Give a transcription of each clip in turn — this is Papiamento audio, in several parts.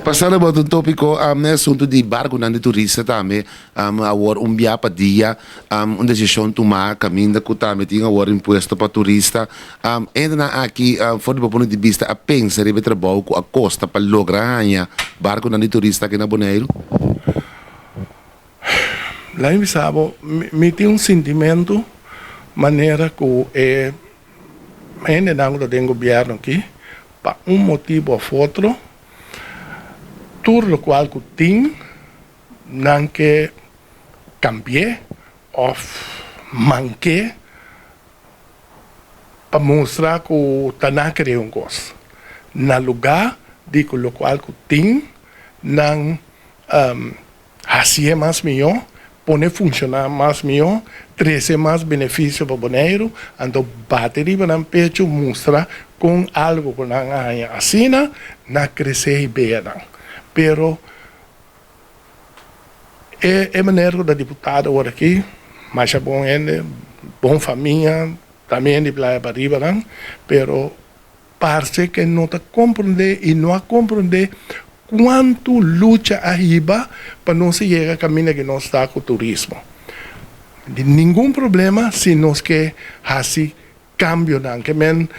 Pasando pa un tópiko, e asuntu di barkunan di turista tambe, awor un bia pa dia, un desishon tumá kaminda ku tambe tin awor impuesto pa turista. Hendenan aki, for di bo punto di bista, a pensa riba e trabou ku a kosta pa logra haña barkunan di turista aki na Boneiru? Laat mi bisa bo, mi tin un sintimentu manera ku e hendenan ku ta den gobièrnu aki, pa un motibu òf otro, tur lokual ku tin nan ke kambi'é òf mank'é pa mustra ku ta nan kere un kos, na lugá di ku lokual ku tin nan hasié mas mihó, pone funshoná mas mihó, trese mas benefisio pa Boneiru, anto bati riba nan pechu, mustra kon algu ku nan a haña asina na kresé i bea nan. Pero e e manera ku ta diputado awor aki, masha bon hende, bon famia, tambe hende di Playa Pariba nan, pero Parse ke no ta komprondé i no a komprondé kuantu lucha a hiba pa nos a yega kaminda ke nos ta ku turismo. Di ningun problema si nos ke hasi kambionan, ke men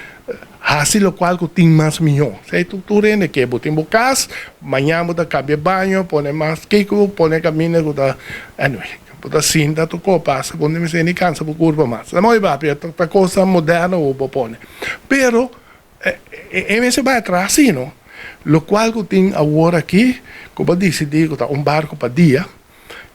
hasi lokual ku tin mas mihó. Esei tur hende ke. Bo tin bo kas, mañan bo ta kambia baño, pone mas kiko, pone kaminda ku ta, anyway, bo ta sinta tur kos pasa, bo no mester ni kansa bo kurpa mas. Ta mooi papia, ta kosnan moderno ku bo pone. Pero e mester bai atras si no. Lokual ku tin awor aki ku bo a disidí ku ta un barku pa dia,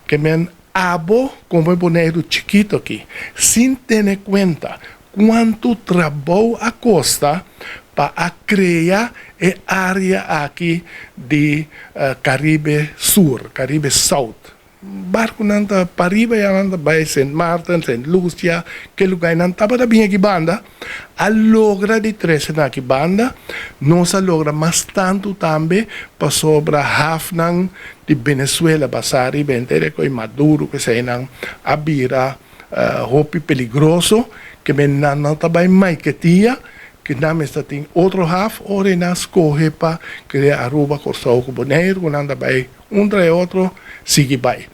ke men abo komo e Boneiru chikitu aki, sin tene kuenta kuantu trabou a kosta pa a krea e área aki di Karibe Sur, Karibe South. Barkunan ta pariba ya nan ta bai Sint Maarten, Sint Lucia, ke luga i nan tabata bin aki banda, a logra di trese nan aki banda. Nos a logra mas tantu tambe pasobra hafnan di Venezuela basá riba henter e koi Maduro ku eseinan a bira hopi peligroso, ke men nan no ta bai Maiquetía, ke nan mester tin otro haf, ora i nan skohe pa krea Aruba, Kòrsou ku Boneiru ku nan ta bai Un trae otro, sigui bai.